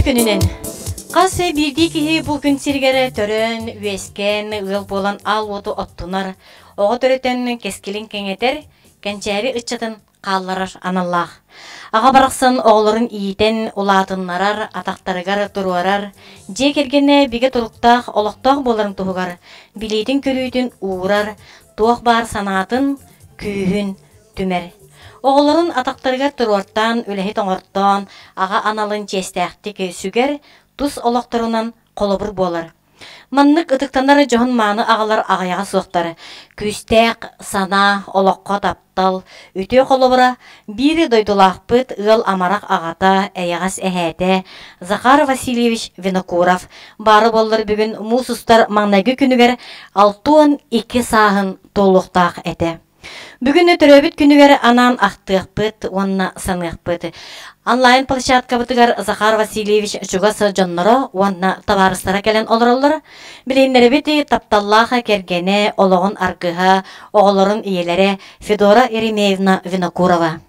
Үтүө күнүнэн! Хас биирдии киһи бу күн сиригэр төрөөн, үөскээн, ыал буолан аал уоту оттунар, оҕо төрөтөн кэскилин кэҥэтэр, кэнчээри ыччатын хаалларар аналлаах. Аҕа барахсан оҕолорун иитэн, улаатыннарар, атахтарыгар туруорар, дьиэ кэргэнэ бигэ туруктаах олохтоох буоларын туһугар билиитин-көрүүтүн уурар, туох баар санаатын, күүһүн түмэр. Оҕолорун атахтарыгар туруортаан, үлэһит оҥортоон, аҕа аналын чиэстээхтик сүгэр, тус олохторунан холобур буолар. Маннык ытыктанар дьоһун-мааны аҕалар аҕыйаҕа суохтар. Күүстээх санаа, олоххо таптал, үтүө холобура биир дойдулаахпыт ыал амарах аҕата, эйэҕэс эһээтэ Захар Васильевич Винокуров баара буоллар бүгүн муус устар маҥнайгы күнүгэр 62 сааһын туолуохтаах этэ. Бүгүн төрөөбүт күнүгэр анаан ахтыахпыт уонна саныахпыт. Онлайн площадкабытыгар Захар Васильевич чугас дьонноро уонна табаарыстара кэлэн олороллор. Билиһиннэрэбит тапталлаах кэргэнэ, олоҕун аргыһа, оҕолорун ийэлэрэ Федора Еремеевна Винокурова.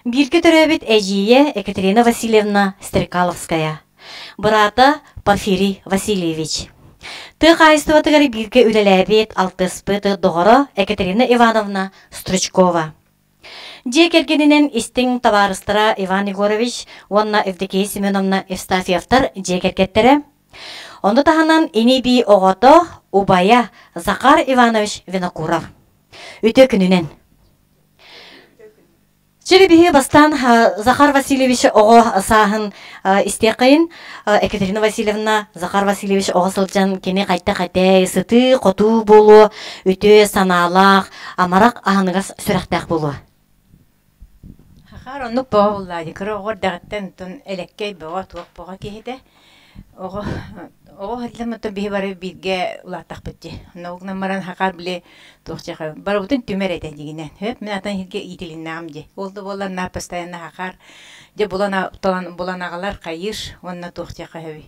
Бииргэ төрөөбүт эдьиийэ Екатерина Васильевна Стрекаловская, быраата Порфирий Васильевич. Тыа хаһаайыстыбатыгар бииргэ үлэлээбит, алтыспыт доҕоро Екатерина Ивановна Стручкова. Дьиэ кэргэнинэн истиҥ табаарыстара Иван Егорович уонна Евдокия Семеновна Евстафьевтар дьиэ кэргэттэрэ. Ону таһынан ини-бии оҕото, убайа Захар Иванович Винокуров. Үтүө күнүнэн! Чили бастаан Захар Васильевич оҕо сааһын истиэххэйин. Екатерина Васильевна Захар Васильевич оҕо сылдьан кини хайта-хайтай сытыы-хотуу буолуо, үтүө санаалаах, амарах аһыныгас сүрэхтээх буолуо. Хахаар оннук бөҕө буоллаа дии. Кыра оҕо эрдэҕиттэн оттон элэккэй бөҕө, туох бөҕө киһитэ. Оҕо оҕо сылдьан оттон биһи бары бииргэ улааттахпыт дии. Онно гынан баран хахаар били туох дьиэхэ барыбытын түмэр этэ дьиҥинэн. Сөп мин атын иһиргэ иитилиннэҕим дии. Ол да буоллар наар постоянно хахаар дьэ булан талан булан аҕалар хайыыр уонна туох дьиэхэ сөбүй.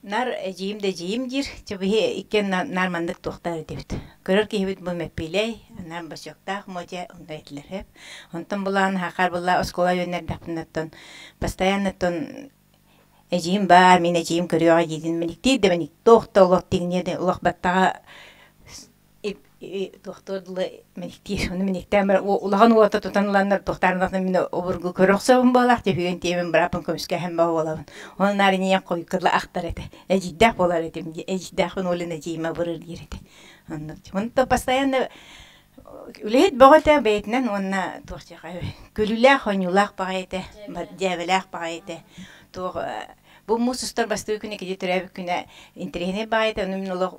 Наар эдьиийим да эдьиийим диир, чэ биһи иккиэн наар маннык туохтаар этибит. Көрөр киһибит бу Мэппиилэй, наар босёктаах Мотя онно этилэр сөп. Онтон булаан хахаар булла оскуола үөннэрдэхпинэ оттон постоянно оттон эдьиийим баар, мин эдьиийим көрүөҕэ диитин мэниктиир да мэник туох да олох тиҥниэ да олох баттаҕа туохтуор дылы мэниктиир. Ону мэниктээн баран улахан уота тутан ыланнар туохтаарынахтан мин обургу көрө охсобун буолаах түһүөн тиэмин бырааппын көмүскэһэн буолабын. Ону наар инийэн хойуккатла ахтар этэ. Эдьиийдээх буолар этим. Эдьиийдээхпин Олен эдьиийим абырыр диир этэ. Оннук. Онто постоянно үлэһит бөҕө этэ бэйэтинэн уонна туох күлүүлээх оонньуулаах баҕайы этэ, дьээбэлээх баҕайы этэ. Туох Бу муус устар бастакы күнэ кини төрөөбүт күнэ интэриэһинэй баҕайы ону мин олох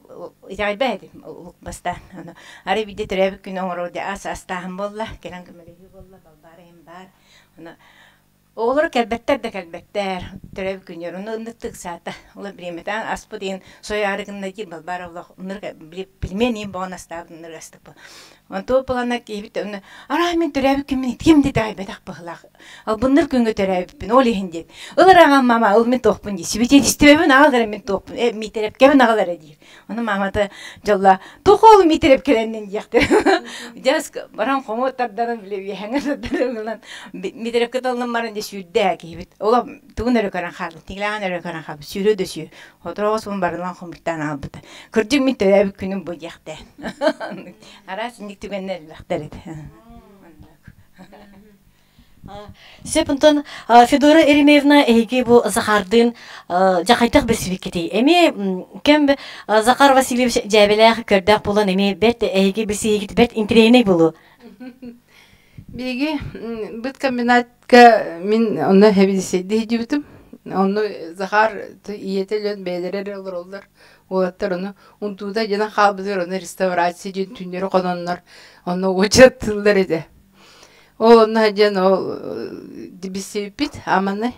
итэҕэйбэт этим бастаан. Ону арай биирдэ төрөөбүт күнэ оҥорор дии ас астааһын буолла, кэлэн көмөлөһүү буолла, балбаара иһин баар. Ону оҕолоро кэлбэттэр да кэлбэттэр төрөөбүт күнүгэр ону ынырык ыксаата. Ол бириэмэтэ аспыт иһин сойаары гынна диир балбаара олох ынырык пельмень иһин боҕон астаабыт ынырык астык Онтуо буолана киһибит онно араа мин төрөөбүт күммүн ким да итэҕэйбэтэх быһыылаах. Албынныр күҥҥэ төрөөбүппүн ол иһин диэн. Ыл эрэ аҕам мама ыл мин туохпун дии. Сибидиэнистибэбин аҕал эрэ мин туохпун. Э Миитэрэпкэбин аҕал эрэ диир. Ону маамата дьоллоо туох ол Миитэрэпкэлэннин диэхтэр. Дьэ баран хомуот тардаран бile үөһэҥэ тардаран ылан Миитэрэпкэ таллан баран дьэ сүүрдэ киһибит. Олох тугун эрэ көрөн хаалбыт, тиҥилэҕин эрэ көрөн хаалбыт, сүүрэ да сүүр. Сотору соҕус барылан хомуттаан аҕалбыта. Кырдьык мин төрөөбүт күнүм бу диэхтээн. Араас инник түгэннэр элбэхтэр этэ. Сөп, онтон Федора Еремеевна эһиги бу Захардыын дьахайтах билсибиккитий? Эмиэ кэм Захар Васильевич дьээбэлээх, көрдөөх буолан эмиэ бэрт эһиги билсиһигит бэрт интэриэһинэй буолуо. Биһиги быткомбинатка мин онно хэбидисэйдии Онно Захар ийэтэ өлөн бэйэлэрэ эрэ олороллор. Уолаттар ону унтуута дьэнэн хаалбытыгар ону реставрация диэн түүннэри хононнор онно уочараттыыллар этэ. Ол онно диэн ол билсибиппит аманы.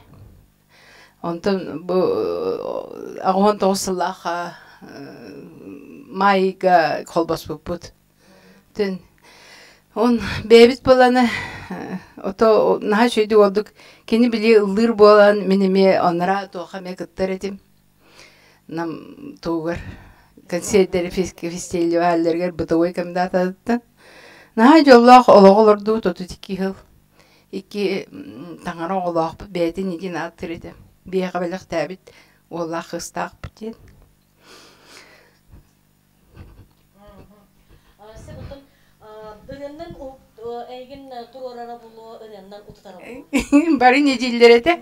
Онтон бу 89 сыллаахха маайга холбоспуппут. Тэн он бэйэбит буоланы ото наһаа үчүгэйдик ордук кини били ыллыыр буолан мин эмиэ оннора туохха эмиэ кыттар этим. Нам тугар концерттери фестивалларыгар бытовой комендатыттан наһаа дьоллоох олоҕу олордубут 32 сыл икки таҥара оҕолоохпут бэйэтин итин ааттыыр этэ. Биһиэхэ бэлэхтээбит уоллаах кыыстаахпыт диэн. Ырыаннан эйигин туруорара булуо, ырыаннан утутара булуо. Бары недииллэр этэ.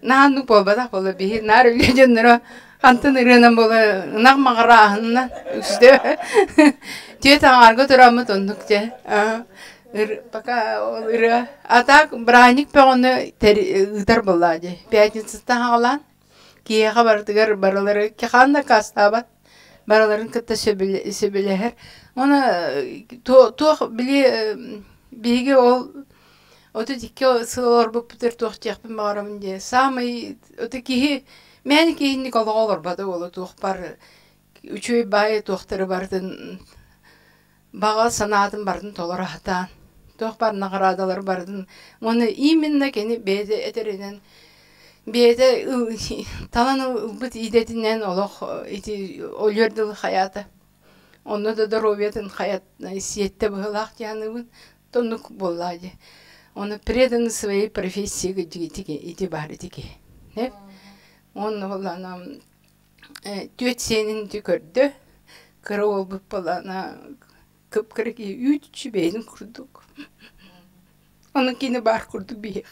Наһаа буолбатах буолла биһи наар үлэ дьонноро хантан ырыанан буола ынах маҕарааһынынан үксүтэ түөрт аҥаарга тураммыт оннук дьэ пока ол ырыа а так бырааһынньык бөҕөнү ыытар буоллаа дии пятницаттан хаҕалаан Киһиэхэ барытыгар барылары хаан да аккаастаабат, барыларын кытта сөбүлэһэр. Уонна туох били биһиги ол 32 сыл олорбуппутугар туох диэхпин баҕарабын диye саамай ото киһи мээнэ киһинник олоҕо олорбото буолуо туох бар үчүгэй баайы туохтары барытын баҕа санаатын барытын толоро сатаан, туох баар наҕараадалары барытын уонна именно кини бэйэтэ этэринэн бэйэтэ талан ылбыт идэтинэн олох ити өлүөр дылы хайаата. Онно да доруобуйатын хайат сиэттэ быһыылаах дии саныыбын. Оннук буоллаа дии. Ону преданы своей профессии ити баар ити киһи. Уонна буоллаана Түөрт сиэнин ити көрдө, кыра уолбут буоллаҕына кып-кыра киһи үүт-үчү бэйэтин курдук. Ону кини баар курдук биһиэх.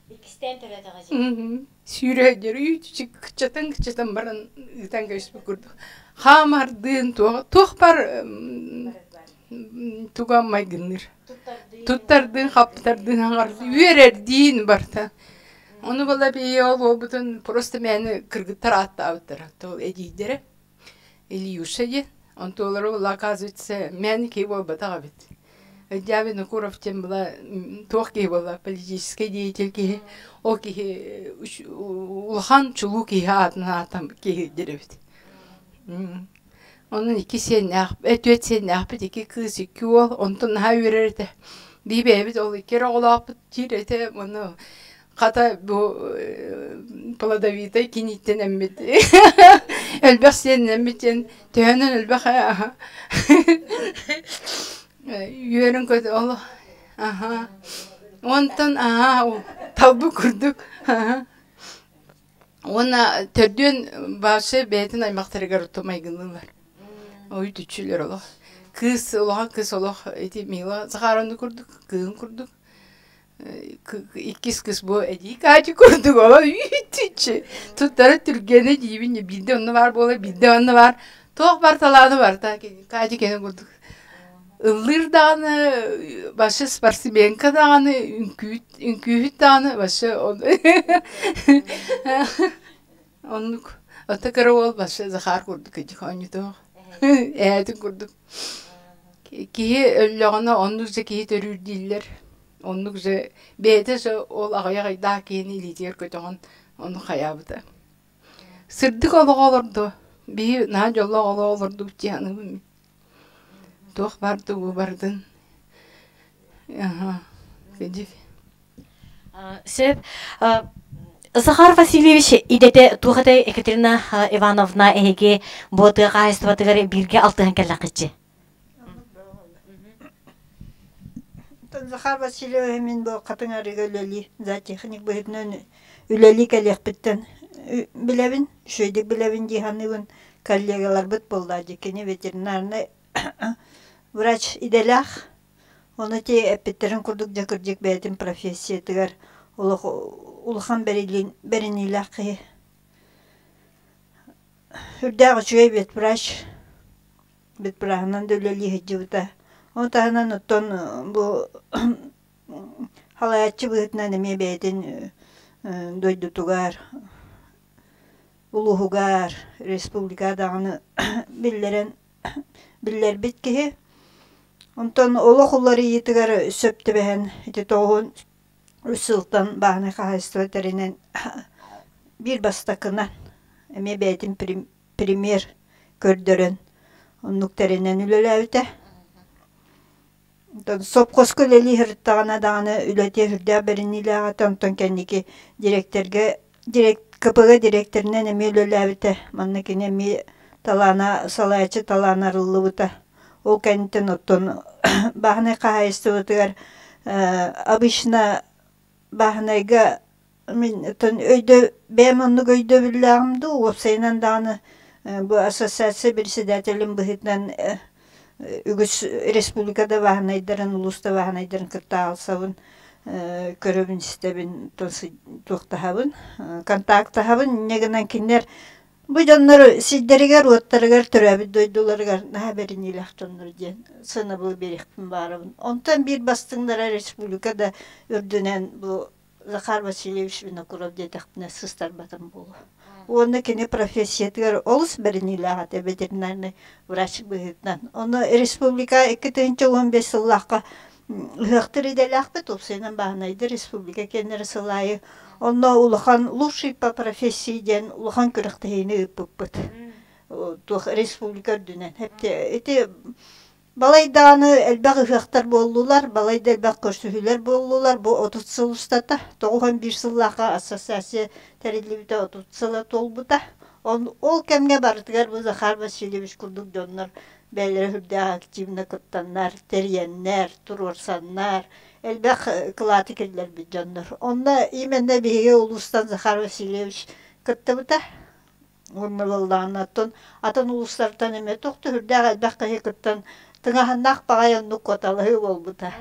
Иккистээн төрөөтөҕө дии. Сүүрэ сылдьар үүт-үчү кыччатан-кыччатан баран ыытан кэбиспит курдук. Хаамардыын туох туох бар туга майгынныыр. Туттардыын, хаптардыын, аҥардыын, үөрэрдиин барыта. Ону была бэйэ ол уолбутун просто мээнэ кыргыттар ааттаабыттара. То эдьиийдэрэ Ильюша диэн. Онтуолара была оказывается мээнэ киһи буолбатах эбит. Дьэ Винокуров диэн была туох киһи буолла политическай деятель киһи. Ол киһи улахан чулуу киһи аатын аатам киһи диир эбит. Онон икки сиэннээх, түөрт сиэннээхпит, икки кыыс, икки уол. Онтон наһаа үөрэр этэ. Биһи бэйэбит ол икки эрэ оҕолоохпут диир этэ. Уонна хата бу плодовитай киниттэн эммит элбэх сиэннэммит диэн төһөнөн элбэх үөрэн көт ол аха онтон аха талбы курдук Уонна төрдүөн вообще бэйэтин аймахтарыгар майгынныылар. Уйдуччулар олох. Кыыс улахан кыыс олох ити Мила Захаровна курдук, кыыһын курдук. Иккис кыыс бу эдии Катя курдук олох үүтүччү. Туттара түргэнэ диибин биирдэ онно баар буолар, биирдэ онно баар. Туох бар талааны барта Катя кини курдук. Ыллыыр даҕаны, вообще спортсменка даҕаны, үҥкүүт, үҥкүүһүт даҕаны вообще оннук. Ото кыра уол вообще Захар курдук ити оонньутуох. Эһээтин курдук. Киһи өллөҕүнэ оннук же киһи төрүүр дииллэр. Оннук же бэйэтэ же ол аҕыйах ыйдаах киһини илиитигэр көтөҕөн ону хайаабыта. Сырдык олоҕу олордо. Биһи наһаа дьоллоох олоҕу олордубут дии саныыбын мин. Туох баар тугу бардын. Аха. Кыдьык. Сөп. Захар Васильевич идэтэ туох этэй Екатерина Ивановна эһиги бу тыа хаһаайыстыбатыгар бииргэ алтыһан кэллэххитчи? Захар Васильевич мин бу Хатыҥ Арыыга үлэлии зоотехник быһыытынан үлэлии кэлиэхпиттэн билэбин, үчүгэйдик билэбин дии саныыбын. Коллегаларбыт буолла дии, кини ветеринарнай врач идэлээх. Ону ити эппиттэрин курдук дьэ кырдьык бэйэтин профессиятыгар олох улахан бэриниилээх киһи. Үрдээх үчүгэй ветврач. Ветвраһынан да үлэлии сылдьыбыта. Ону таһынан оттон бу Халааччы быһыытынан эмиэ бэйэтин дойдутугар, улууһугар, республикаҕа даҕаны биллэрэн биллэрбит киһи. Онтон олох уларыйыытыгар сөп түбэһэн ити 93 сылтан бааһынай хаһаайыстыба тэринэн биир бастакынан эмиэ бэйэтин пример көрдөрөн оннук тэринэн үлэлээбитэ. Онтон сопхуоска үлэлии сырыттаҕына даҕаны үлэтэ сүрдээх бэриниилээх этэ, онтон кэнники дириэктэргэ КПГ дириэктэринэн эмиэ үлэлээбитэ. Манна кини эмиэ талаана салайааччы талаана арыллыбыта. Ол кэнниттэн оттон бааһынай хаһаайыстыбатыгар обычно бааһынайга Мин оттон өйдө бэйэм оннук өйдөбүллээҕим дуу, уопсайынан даҕаны бу ассоциация председателин быһыытынан үгүс республика да бааһынайдарын, улуус да бааһынайдарын кытта аалсабын, көрөбүн-истэбин, туохтаһабын, контактаһабын. Инньэ гынан кинилэр Бу дьоннор сирдэригэр-уоттарыгар төрөөбүт дойдуларыгар наһаа бэриниилээх дьоннор диэн сыанабылы биэриэхпин баарабын. Онтон биир бастыҥнара республика да үрдүнэн бу Захар Васильевич Винокуров диэтэхпинэ сыстарбатым буолуо. Уонна кини профессиятыгар олус бэриниилээх этэ ветеринарный врач быһыытынан. Ону республика 2015 сыллаахха ыһыахтар идэлээхпит, уопсайынан бааһынайдар республика киэннэрэ сыл аайы онно улахан лучший по профессии диэн улахан күрэхтэһиини ыыппыппыт. Туох республика үрдүнэн. Ити балай даҕаны элбэх ыһыахтар буоллулар, балай да элбэх көрсүһүүлэр буоллулар. Бу 30 сыл устата, 91 сыллаахха ассоциация тэриллибитэ 30 сыла туолбута. Ол кэмҥэ барытыгар бу Захар Васильевич курдук дьоннор бэйэлэрэ сүрдээх активно кыттаннар, тэрийэннэр, туруорсаннар, элбэх кылааты киллэрбит дьоннор. Онно именно биһиги улуустан Захар Васильевич кыттыбыта. Уонна буоллаҕына, атын улуустартан эмиэ туох да сүрдээх элбэх киһи кыттан тыҥаһыннаах баҕайы оннук куоталаһыы буолбута.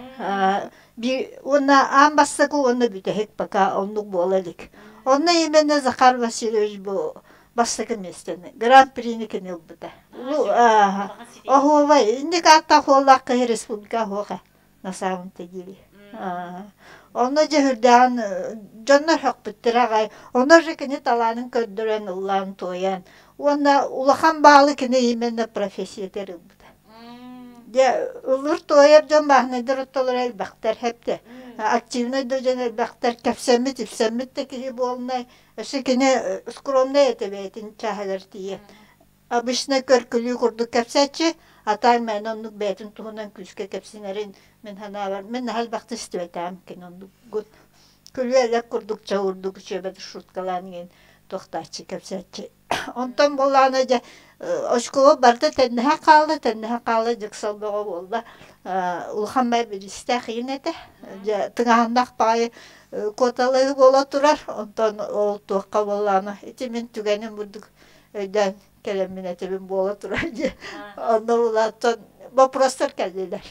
Уонна аан бастакы уонна бүтэһик пока оннук буола илик. Онно именно Захар Васильевич бу бастакы миэстэни Гран-прини кини ылбыта. Оһуобай, инник ааттаах уоллаах киһи республика оһуоха на самом-то деле. Онно дьэ үрдээҕин дьоннор сөхпүттэрэ аҕай. Онно же кини талаанын көрдөрөн, ыллаан, туойан. Уонна улахан баалы кини именно профессиятыгар ылбыта. Дьэ, ыллыыр-туойар дьон бааһынайдар оттолоро элбэхтэр, хэптэ. Активнай да дьон элбэхтэр, кэпсэммит, ипсэммит да киһи буолнай. Өссө кини скромнай этэ бэйэтин чааһыгар тиийэн. Обычно көр-күлүү курдук кэпсээччи, а так мээнэ оннук бэйэтин туһунан күүскэ кэпсэнэрин мин санаабар, мин наһаа элбэхтик истибэтэҕим кини оннугун. Күлүү-элэк курдук чаурдук үчүгэйдик шуткалаан иһин туохтааччы кэпсээччи. Онтон буоллаҕына дьэ очкоҕо барыта тэннэһэ хаалла, тэннэһэ хаалла дьыксал бөҕө буолла. Улахан бай билистээх иин этэ. Дьэ тыҥаһыннах баҕайы куоталаһыы буола турар. Онтон ол туохха буоллаҕына ити мин түгэним бурдук өйдөөн кэлэммин этэбин буола турар дии. Онно улааттан вопростар кэллилэр.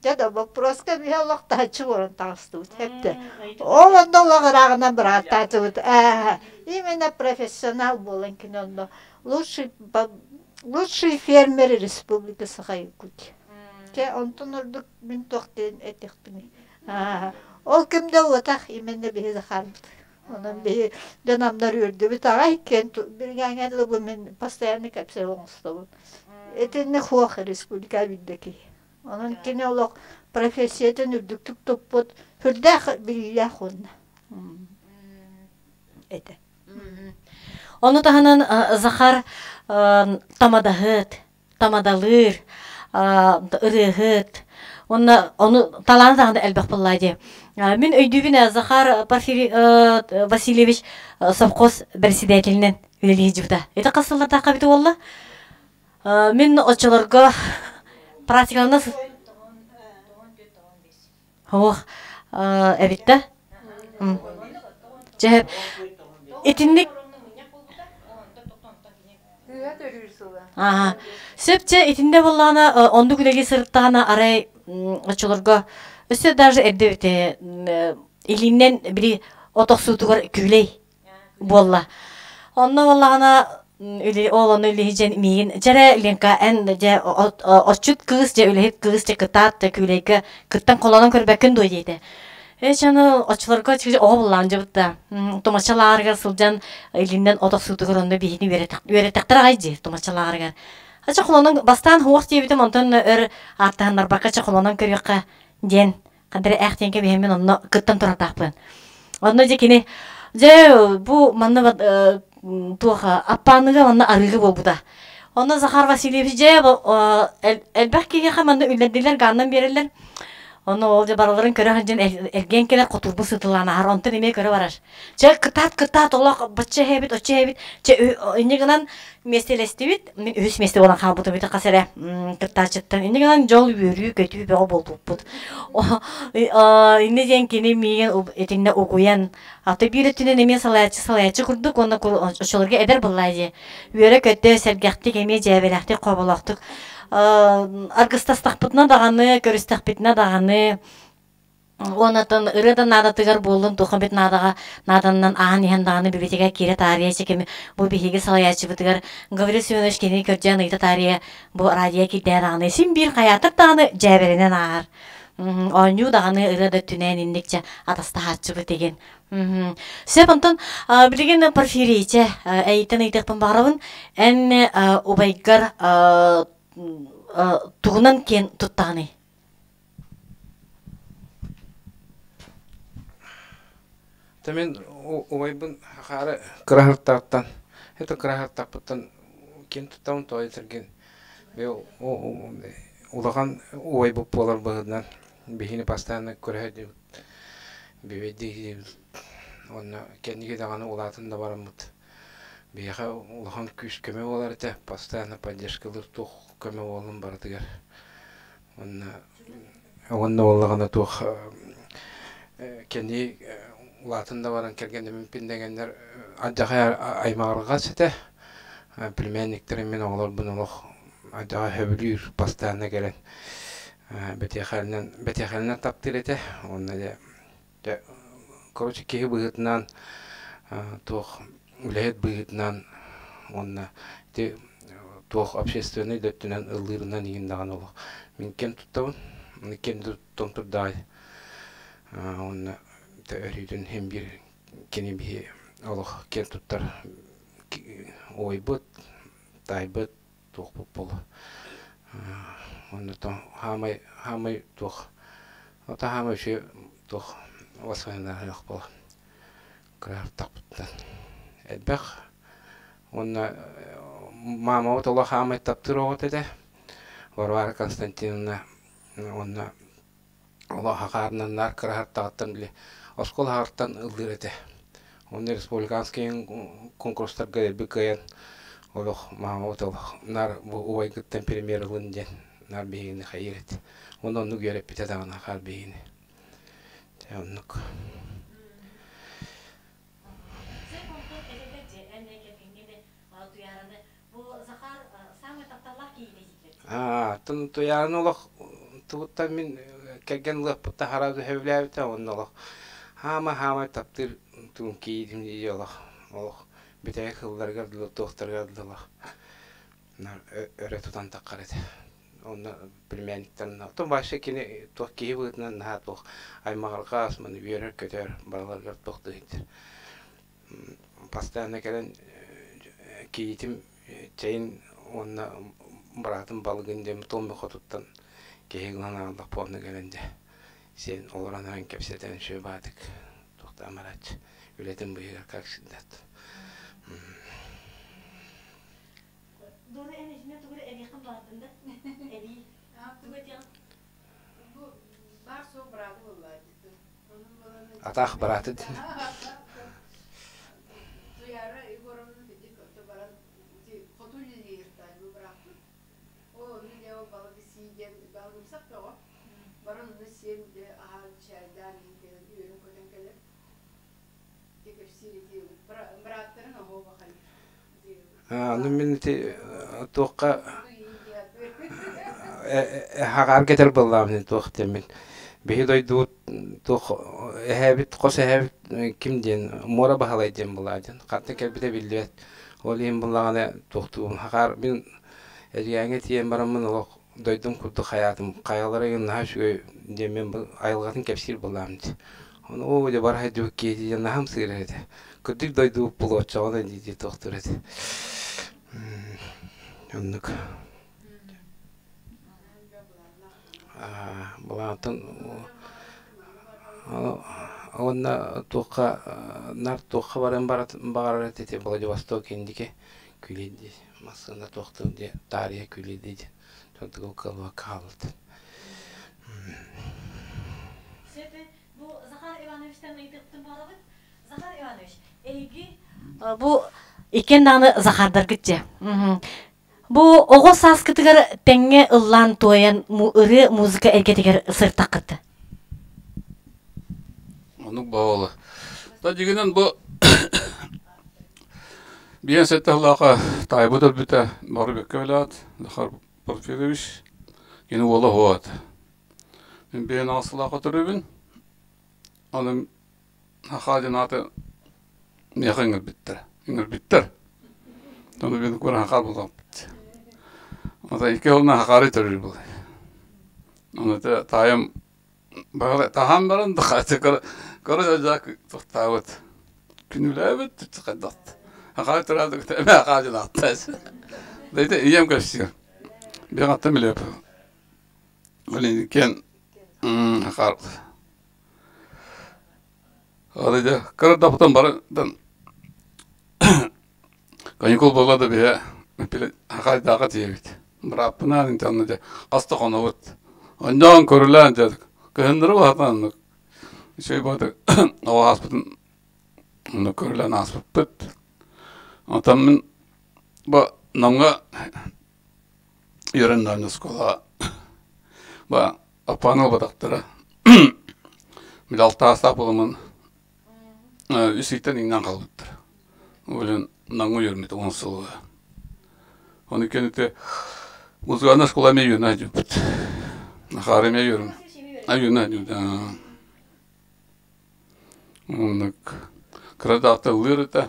Дьэ да вопроска биһи олох таһыччы буолан таҕыстыбыт эптэ. Ол онно олох ырааҕынан бырааттаатыбыт. Ээ, именно профессионал буолан кини онно лучший лучший фермер Республики Саха-Якутия. Чэ, онтон ордук мин туох диэн этиэхпиний. Ол ким да уотах именно биһи Захарбыт. Онон биһи дьон үөрдүбүт аҕай киэн билгээҥҥэ дылы мин постоянно кэпсэл оҥостобун. Итинник хуох республика билдэ киһи. Онон кини олох профессиятын үрдүктүк туппут, сүрдээх билиилээх уонна этэ. Ону таһынан Захар тамадаһыт, тамадалыыр, ырыаһыт. Уонна ону талааны даҕаны элбэх буоллаа дии. Мин өйдүүбүн Захар Порфирий Васильевич совхоз председателинэн үлэлии сылдьыбыта. Ити хас сыллардаахха эбитэ буолла? Мин оччолорго практикалана Ох, эбит да? Чэ, итинник Аха. Сөп чэ итиннэ буоллаҕына оннук үлэлии сырыттаҕына арай оччолорго өссө даже эрдэ эбитэ илииннэн били от охсуутугар күүлэй буолла. Онно буоллаҕына ол ону үлэһит миигин дьэрэ Ленка эн дьэ отчут кыыс дьэ үлэһит кыыс дьэ кытаат дьэ күүлэйгэ кыттан холонон көрбөккүн дуо диэтэ. Ээ чаны оччолорго оҕо буллаан дьыбытта. Тумача лааҕырыгар сылдьан илиннэн от охсуутугар онно биһини үөрэтэхтэр аҕай дии тумача лааҕырыгар. Ача холонон бастаан хуох диэбитим онтон өр ааттаһыннарбакка ча холонон көрүөххэ диэн ханна эрэ ээх диэн кэбиһэммин онно кыттан турардаахпын. Онно дьэ кини дьэ бу манна туох аппааныга манна арыыга буолбута. Онно Захар Васильевич дьэ элбэх киһиэхэ манна үллэрдилэр, гааннан биэрэллэр. Ону ол дьэ барыларын көрө сылдьан эргиэн кэлэр хотурбу сытылаан аһар, онтон эмиэ көрө барар. Чэ, кытаат, кытаат, олох бачча иһэбит, оччо иһэбит. Чэ, инньэ гынан миэстэлэстибит. Мин үһүс миэстэ буолан хаалбытым ити хас эрэ кыттааччыттан. Инньэ гынан дьол, үөрүү, көтүү бөҕө буолбуппут. Инньэ диэн кини миигин итиннэ угуйан, аты биир өттүнэн эмиэ салайааччы салайааччы курдук уонна оччолорго эдэр буоллаа дии. Үөрэ-көтө, сэргэхтик, эмиэ дьээбэлээхтик, хоболоохтук аргыстастахпытына даҕаны, көрүстэхпитинэ даҕаны уоннаттан ырыа да наадатыгар буоллун, туох эмит наадаҕа нааданан ааһан иһэн даҕаны бибитигэ киирэ таарыйа чекими бу биһиги салайааччыбытыгар Гаврил Семенович кини көрдьөөн ыйыта таарыйа бу радио киирдээ даҕаны син биир хайаатар даҕаны дьээбэринэн ааһар. Оонньуу даҕаны ырыа да өттүнэн инникчэ атастаһааччыбыт деген. Сөп, онтон билигин Порфирийчэ эйиттэн ыйытыахпын баҕарабын. Эн убайгар тугунан киэн туттаҕыный? Та мин убайбын хаары кыраһыртааттан, это кыраһыртааппыттан киэн туттабын тоҕо диэтэргин улахан убайбыт буолар быһыытынан биһини постоянно көрөһө бүөбэйдии уонна кэнники даҕаны улаатан да бараммыт биһиэхэ улахан күүс-көмө буолар этэ, постоянно поддержкалыыр туох көмө буоллун барытыгар. Уонна уонна буоллаҕына туох кэнники улаатан да баран кэргэннэммиппин дэгэннэр алдьархай аймаҕырҕас этэ. Племянниктэрим мин оҕолорбун олох алдьархай сөбүлүүр постоянно кэлэн бэтиэхэлинэн бэтиэхэлинэн таптыыр этэ уонна дьэ дьэ короче киһи быһыытынан туох үлэһит быһыытынан уонна ити туох общественнай да өттүнэн ыллыырынан иҥин даҕаны олох мин кэм туттабын кэм туттан турдаҕай уонна өрүүтүн иһин биир кини биһи олох киэн туттар уойбут таайбыт туохпут буолуо уонна хаамай хаамай туох ото хаамай үчүгэй туох воспоминание буолар кыраартахпыттан элбэх уонна маамабыт олох хаамай таптыыр оҕото этэ Варвара Константиновна уонна Олох хаарынан наар кыраһартаҕыттан били оскуола аҕартан ыллыыр этэ. Уонна республиканскай конкурстарга дэлби кыайан олох маамабыт олох наар бу убайгыттан премьер ылын диэн наар биһигини хайыыр этэ. Уонна оннук үөрэппитэ даҕаны хаар биһигини. Дьэ оннук. Туйаараны олох тугуттан мин кэргэн ылыахпыттан хараҕы сөбүлээбитэ уонна олох хаама-хаамай таптыыр тугун киирдим дии олох олох бүтэһик сылларыгар дылы туохтарыгар дылы олох өрө тутан таххар этэ. Онно племянниктарын оттон вообще кини туох киһи быһыытынан наһаа туох аймаҕырҕаас маны үөрэр-көтөр барыларыгар туох да Постоянно кэлэн кийиитим чэйин уонна быраатым балыгын диэн томми хотуттан киһи ылан аҕаллахпа онно кэлэн дьэ сиэн олорон ахан кэпсэтэн үчүгэй баатык туохтаан барааччы үлэтин быыһыгар как всегда. Дора эн итиннэ тугу эрэ эбиэххин баҕардын да? Эбии. Тугу этиэҕин? Бу баар суох бырааты буолла Атаах бырааты Туяра Егоровна ити баран хоту үлэлииртай бу бырааппыт. Ол онно дьэ ол балыгы сии диэн балыгымсах бөҕө. Баран онно сиэн дьэ аһаан чайдаан иһин кэлэн үөрэн көтөн кэлэр. Ити кэпсиир ити бырааттарын оһоо бахайыр. Аны мин ити туохха хаҕаар кэтэр буоллаҕым туох диэммин биһи дойдубут туох эһээбит хос эһээбит ким диэн муора баһылай диэн буолаа диэн хантан кэлбитэ биллибэт ол иһин буллаҕына туохтуубун хахаар мин Эдьигээҥҥэ тиийэн бараммын олох дойдум курдук хайаатым хайалара наһаа үчүгэй диэн мин айылҕатын кэпсиир буоллаҕым дии ону оо дьэ бара сылдьыбыт киһи диэн наһаа ымсыырар этэ кырдьык дойдубут булуоччаҕына дии дии туохтуур этэ оннук былаантан уонна туохха нар туохха баран баҕарар этэ Владивосток индики күлэй дии массыына туохтуур дии таарыйа күлэй дии Тыл кылбакка хаалбыт. Захар Иванович, эһиги бу иккиэн даҕаны Захардаргыт дьэ. Бу оҕо сааскытыгар тэҥҥэ ыллаан туойан ырыа музыка эйгэтигэр сыртаххыт. Оннук баҕала. Та дьигинэн бу биэн сэттэ сыллаахха таайбыт өлбүтэ бары бэккэ билээт Захар Порфирьевич кини уола уһуат. Мин биэн аҕыс сыллаахха төрүүбүн. Оны Хахаа диэн ааты миэхэ ыҥырбыттар. Ыҥырбыттар. Ону мин кура хахаа булаппыт. Ата икки сылынан хахаары төрүүр буолай. Ону таайым таһан баран да кыра сылдьаак тохтообут. Күнүүлээбит хайдах. Хахаары төрөөдүк эмэ хахаа диэн ааттаас. Дайте ийэм кэпсиир. Биир аттым билиэп. Блин, кен хахаар Арыйда кыра бары каникул буолла да биһэ хахайдаахха тиийэбит. Бырааппынаан интэ дьэ хас да хонобут. Онньоон көрүлээн дьэ кыһыннары баһатан оннук үчүгэй баҕайытык оҕо ааспытын оннук көрүлээн ааспыппыт. Онтон мин бу Намҥа үөрэннэҕинэ оскуолаҕа ба аппааны ылбатахтара. Били алтаастаах буоламмын үс ыйтан иҥнэн хаалбыттар. Блин, Намҥа үөрмүт 10 сылга. Ону кэнники музыкальная школа эмиэ үөрэнэ сылдьыбыппыт. Нахаар эмиэ үөрэн. Үөрэнэ сылдьыбыт. Оннук кыра даҕата ыллыыр этэ.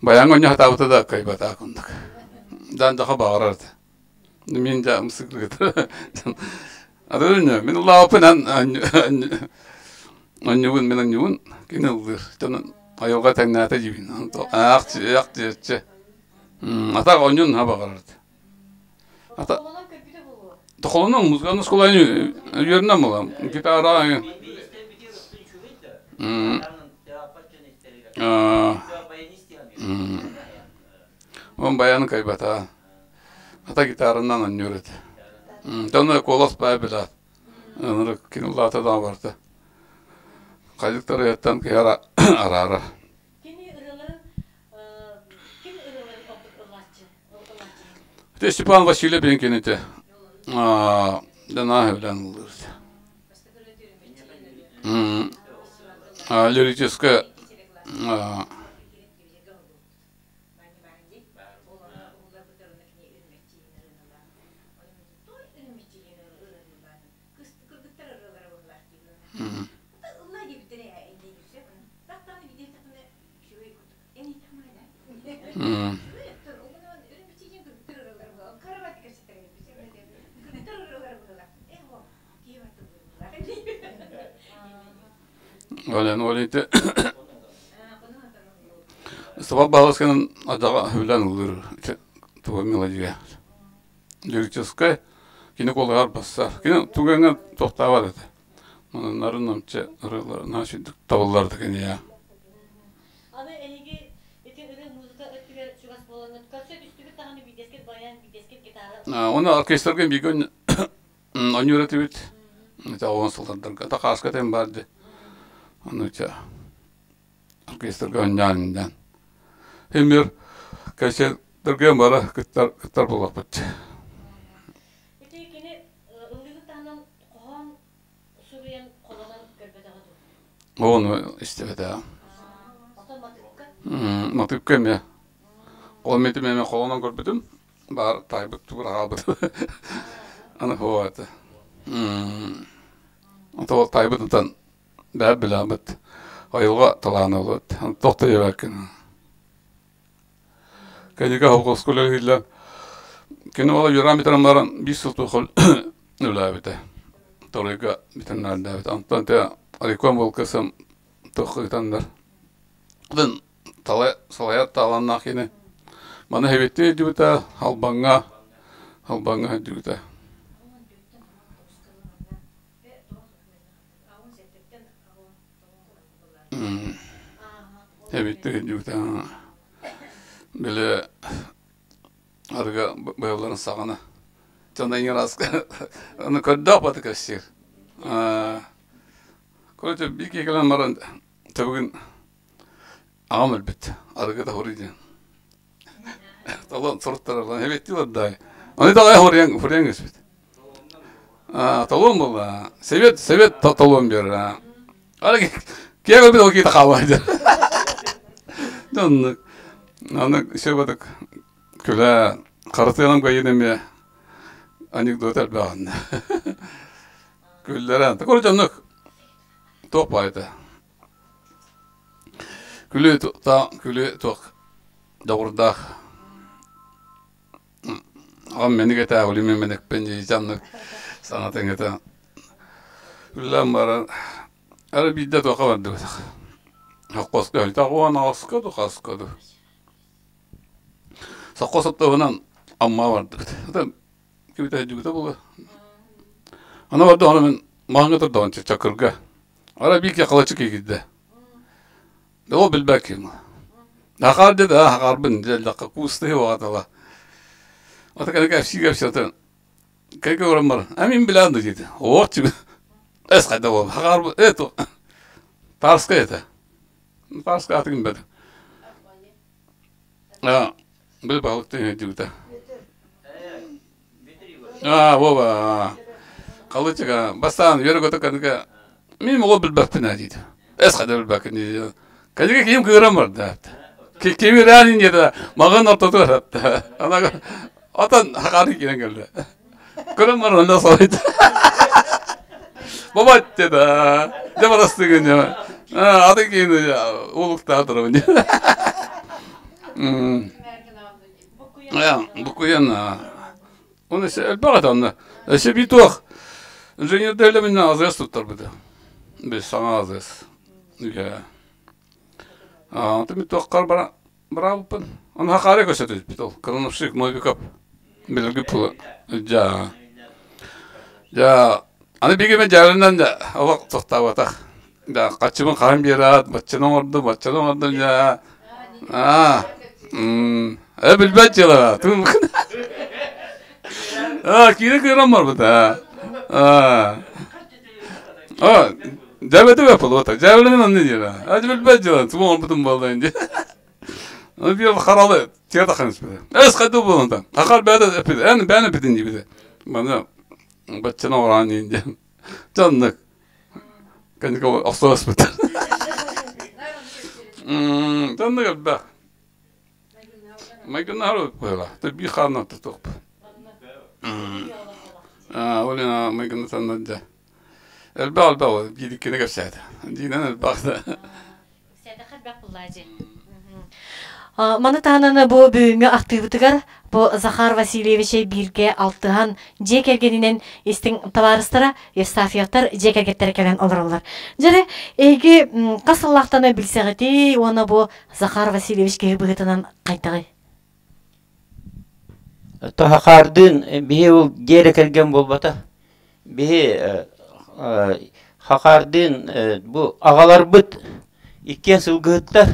Баяҥҥа оонньуу сатаабыта да кыайбатах курдук. Дьаан-дьаха баҕарар этэ. Мин дьэ ымсыыргыта. Ары мин ыллаабыппын онньубун мин онньубун кини ыллыыр. Дьонун айылҕа тэҥнээтэ диибин. Аах аах диэччи. Атах онньун наһаа баҕарар этэ. Ата Тохолонон музыкальный школаны үөрэнэн буолам. Гитара Он баяны кайбата. Ата гитаранан оонньуур этэ. Тонно куолас баа билат. Ынырык кини улаата да барда. Хайдыктар киһи араара. Кини ырыаларын ким ырыаларын ордук ыллааччы? Ити Степан Васильев диэн кините дана өлөн ыллыыр. Лирическая Олен ол ити Сабал Баһылысканын адаҕа хүлэн ыллыыр туга мелодия. Лирическай кини куолаһар бассар. Кини тугэҥҥэ тохтообот этэ. Мананнарын намчы ырыаларына сүрдүк табыллар киниэ. Аны эһиги ити ырыа музыка өттүгэр чугас буолаҥҥыт көрсө түстүгүт даҕаны биирдэскит баян, биирдэскит гитара. Оны оркестрга бииргэ оонньуур этибит. Это оҕон сыллардарга такааска тем барды. Ону оркестрга оонньоон иннэн. Эмир кэсердерге бара кыттар кыттар буолаппыт. Ити кини ыллыырын таһынан хоһоон суруйан холонон көрбөтөҕө дуу? Ону истибэтэ. Оттон матыыпка? Матыыпка эмиэ. Ол метим эмиэ холонон көрбүтүм. Баар таайбыт тугур хаалбыт. Аны хуо это. Ото таайбытытан бээр билэбит. Айылҕа талаана болот. Тохто еберкин. Кэнники холкуоска үлэлииллэр. Кини уола Юран бүтэрэн баран биир сыл туох үлэлээбитэ. Торуйга бүтэннэрдээбитэ. Онтон те Аликон Волкасым туох ыытаннар. Атын салайар тааланнаах кини. Маны хэбиттии дьүбүтэ Халбаҥҥа Халбаҥҥа дьүбүтэ. Эбиттик дьүбүтэ били арыга быһалларын саҕана дьон ыраас аны көрдөөх баты кэпсиир. Короче, биир киһи кэлэн баран төбүгүн аҕам өлбүт, арыгыта хоруй диэн. Талон суруттараллан эбиэттилэр да. Оны далай хоруйан хоруйан көспүт. Талон буолла. Совет совет талон берер. Ара киэ өлбүт ол киһи хаалла. Донны. Аны сөбөтөк күлэ харатыанам кайын эмиэ анекдот элбэҕин. Күллэрэн. Короче, оннук туох баайта. Күлүү та күлүү туох дьоҕурдаах. Аҕам мэник этэ, улимин мэникпин дии дьаннык санатыҥ этэ. Үллэн баран ары биирдэ туохха бардыбыт. Хоппоска өлтөх уон аҕыска ду хаска ду. Сокко соттуһунан Амма бардыбыт. Кибитэ дьүгүтэ буолуо. Аны барда ону мин маһыҥҥа турдаҕын чакырга. Ара биир киһи халачык киирдэ. Ол билбэккин. Хахаар деді, хахаарбын дьэллэххэ куустаһы оҕатала. Ата кэлэ кэпсии кэпсэтэн. Кэйгэ көрөн бар. А мин билэн да диэти. Оох чиби. Эс хайда бол. Хахаар это. Тарска это. Тарска атыгын бэт. А, бил балыктын дьүгүтэ. А, Вова. Халычыга бастаан үөрэ көтө кэннигэ мин оҕо билбэппин ээ диит. Эс хайда билбэккин диит. Кэннигэ киһим кыыран барда. Кимирээн диэтэ маҕан ортотугар атта. Ана отон хакаары киирэн кэллэ. Көрөн баран онно салайда. Баба деді. Дьэ барастыгын аты киин улуктаа турабын. Букуйан Оны элбэх этэ онно. Өссө би туох инженердэ үлэминнэн азыас туттарбыта. Біз саҥа азыас. Үһэ. Антон туоххар бара бараабыппын. Оны хакаары көрсөтүспүт ол. Крановщик Новиков билэрги пулы. Жа. Жа. Аны биги мен жаарынан да олох тохтаабатах. Да, хаччыбын хаһан биэрэт, баччаны оҥордум, баччаны оҥордум дьа. Аа. Э билбэт дьыала. Аа, киирэ кыыран барбыт аа. Аа. Аа, дьээбэтэ бэппыл дьээбэлэнэн онно диэн. Аа, билбэт дьыала, тугу оҥорбутум буолла инди. Аны биир харалы тиэрэ тахсан испитэ. Эс хайда буолан Хахар бэйэтэ эппит, эн бэйэн эппитин диэбитэ. Маны баччаны оҥорон диэн. Дьоннук Кэнники охсуоспут. Дьоннук элбэх. Майгыннаһар быһыла. Биир хааннан тутуохпут. Олена майгыннатан дьэ. Элбэх элбэх биир иккини кэпсээтэ. Диинэн элбэх да. Маны таһынан бу бүгүҥҥү ахтыыбытыгар бу Захар Васильевич бииргэ алтыһан дьиэ кэргэнинэн истиҥ табаарыстара Евстафьевтар дьиэ кэргэттэрэ кэлэн олороллор. Дьэ, эһиги хас сыллаахтан билсэҕитий уонна бу Захар Васильевич киһи быһыытынан хайдаҕый? Хахаардыын биһи ол дьиэ кэргэн буолбата. Биһи Хахаардыын бу аҕаларбыт иккиэн сылгыһыттар.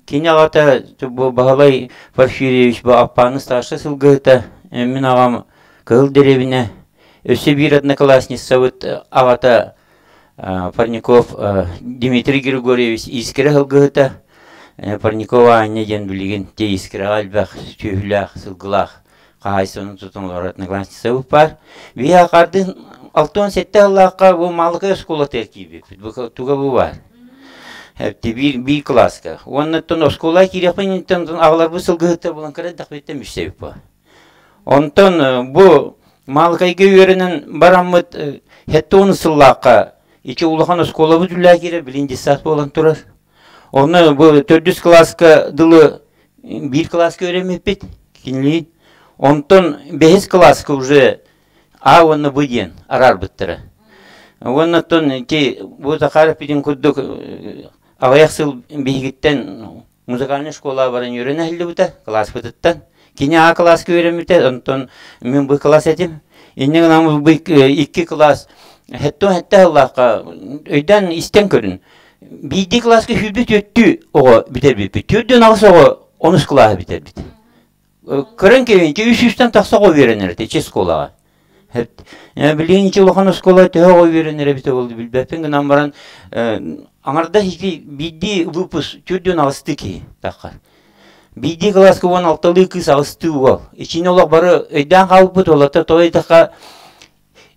Кини аҕата бу Баһылай Порфирьевич бу Аппааны старшай сылгыһыта, мин аҕам Кыһыл Дэриэбинэ, өссө биир одноклассницабыт аҕата Парников Дмитрий Григорьевич Искра сылгыһыта, Парникова Аня диэн билигин те Искраҕа элбэх сүөһүлээх, сылгылаах хаһаайыстыбаны тутан олорор одноклассницабыт баар. Биһи хардын 67 сыллаахха бу Маалыкай оскуолатыгар киирбиппит. Бу туга бу баар. Биир, биир кылааска. Уонна оттон оскуола киириэхпин аҕаларбыт сылгыһыттар булан кыра үссэбит бу. Онтон бу Маалыкайга үөрэнэн бараммыт 70 сыллаахха ити улахан оскуолабыт үлээ киирэр билин детсад буолан турар. Онно бу төрдүс кылааска дылы биир кылааска үөрэммиппит кинилиин. Онтон бэһис кылааска уже А уонна Б диэн араарбыттара. Уонна оттон ити бу Захаров бүтүн курдук аҕыйах сыл биһигиттэн музыкальнай школаҕа баран үөрэнэ сылдьыбыта кылааспытыттан. Кини А кылааска үөрэммитэ, онтон мин Б кылаас этим. Инньэ гынан бу икки кылаас хэттэн хэттэ сыллаахха өйдөөн истэн көрүн. Биирдии кылааска сүүрбэ түөртүү оҕо бүтэрбиппит. Түөрдүн аҕыс оҕо онус кылааһы бүтэрбит. Көрөн кэлин, үс сүүстэн тахса оҕо үөрэнэр этэ ичи школаҕа. Билигин ичи улахан оскуола төһө оҕо үөрэнэр эбитэ буолла билбэппин гынан баран аҥардас ити биирдии выпуск төрдүөн аҕыстыы киһи таххар. Биирдии кылааска 16-лыы кыыс аҕыстыы уол. Ичини олох бары өйдөөн хаалбыппыт уолаттар тоҕо диэтэххэ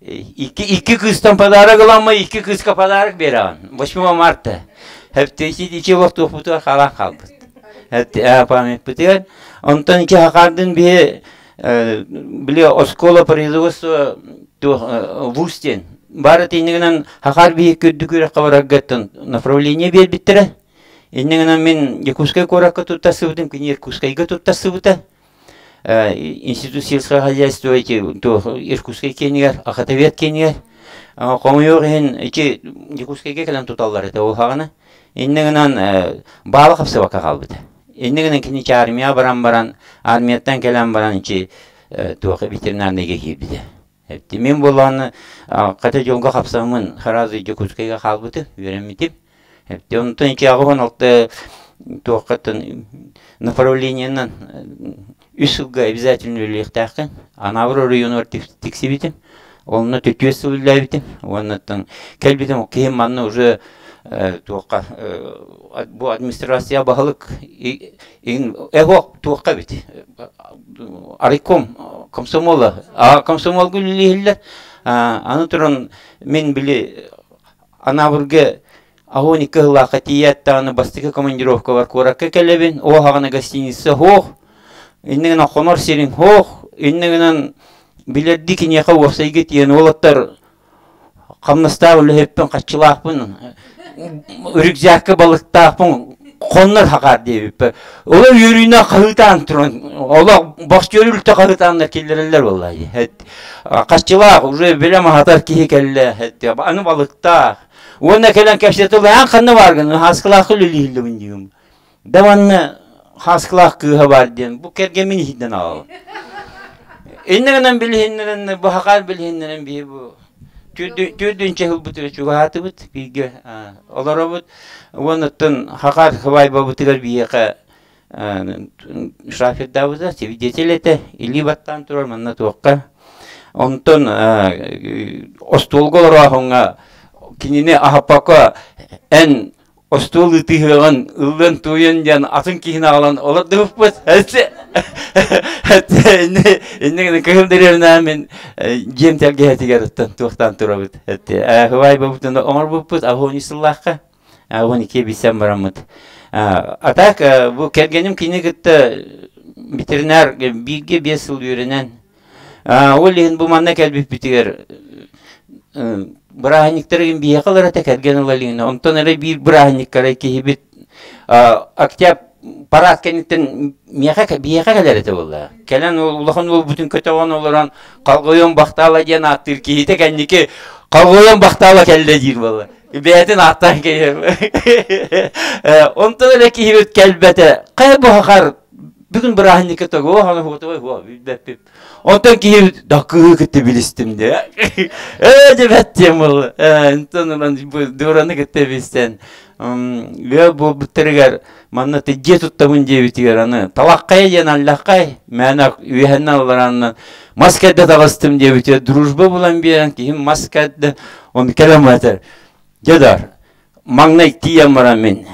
икки, икки кыыстан подарок ыламмай икки кыыска подарок биэрэҕин. 8 марта. Ичи олох туохпутугар хаалан хаалбыт. Памятпытыгар. Онтон ити хахаардын биһи били оскуола производства вуз диэн бары тиинигинэн хахаар биһи күрдүк үөрэххэ бараргаттан направление биэрбиттэрэ. Инньэ гынан мин Якутскай куоракка туттарсыбытым, кини Иркутскайга туттарсыбыта. Институт сельского хозяйства эти Иркутскай киэнигэр, Охотовед киэнигэр. Хомойуох иһин ити Якутскайга кэлэн туталлар этэ ол хаҕана. Инньэ гынан баала хапсыбакка хаалбыта. Инньэ гынан кини армия баран баран, армияттан кэлэн баран ити туох ветеринарныйга киирбитэ. Мин буоллаҕына хата дьолго хапсаммын сразу Дьокуускайга хаалбытым, үөрэммитим. Онтон ити 86 туоххаттан направлениенан үс сылга обязательно үлэлиэхтээххин. Анаабыр оройуонугар тиксибитим. Онно түөрт сыл үлэлээбитим. Уоннаттан кэлбитим киһим манна уже туохха бу администрация баһылык эһох туохха эбит арайком комсомола комсомолга үлэлииллэр аны туран мин били Анаабырга аһуон икки сыллаахха тиийээт даҕаны бастакы командировкабар куоракка кэлэбин ол аҕана гостиница суох иннэ гынан хонор сирин суох иннэ гынан билэрдии киниэхэ уопсайга тиийэн уолаттар хамнастаах үлэһиппин хаччылаахпын рюкзакка балыктаахпын хоннор хахаар диэбиппэр олор үөрүүнэн хаһыытаан туран олох боксер үлтэ хаһыытааннар киллэрэллэр буолла хаччылаах уже бэлэм аһатар киһи кэллэ аны балыктаах уонна кэлэн кэпсэтэ эн ханна бааргын хааскылаахха үлэлииллибин диим да манна хааскылаах кыыһа баар диэн бу кэргэммин иһитэн аҕалым иннэ гынан билиһиннэрэн бу хахаар билиһиннэрэн биһи бу Түүрдүнчэ ылбытыгар чугаһаатыбыт, бииргэ олоробут. Уонуттан хахаар хыбаайбабытыгар биһиэхэ шафердаабыта, свидетель этэ, илии баттаан турар манна туохха. Онтон остуолга олороохуҥҥа кинини аһаппакка эн остуол ытыһыаҕын ыллыан туойан диэн атын киһини аҕалан олордубуппут. Иннигин кыһыл дэриэбинэ мин дьиэм тэлгэһэтигэр оттон туохтаан турабыт. Хыбаайбабытын оҥорбуппут аһуон сыллаахха. Аһуон икки билсэн бараммыт. А так бу кэргэним кини кытта ветеринар бииргэ 5 сыл үөрэнэн ол иһин бу манна кэлбиппитигэр бырааһынньыктары биһиэхэ ылар этэ кэргэн ыла илигинэ. Онтон эрэ биир бырааһынньыккара киһибит октябрь парад кэнниттэн миэхэ биһиэхэ кэлэр этэ буолла. Кэлэн улахан уолбутун көтөҕөн олорон Халгойон Бахтаала диэн ааттыыр киһитэ кэнники Халгойон Бахтаала кэллэ диир буолла. Бэйэтин ааттаан киһи. Онтон эрэ киһибит кэлбэтэ. Хайа бу хахар бүгүн бырааһынньыкка того хана хуотугай хуа билбэппит. Онтон киһи да кыһы кытта билистим де. Ээ дебет диэн буолла. Онтон ылан дураны кытта билистен. Үө буолбуттарыгар манна дьиэ туттабын диэбитигэр аны талаххай диэн аллаххай мээнэ үөһэннэн олоранна мас кэрдэ таҕыстым диэбитигэр дружба булан биэрэн киһим мас кэрдэ оны кэлэн этэр дьэ маҥнай тиийэн баран мин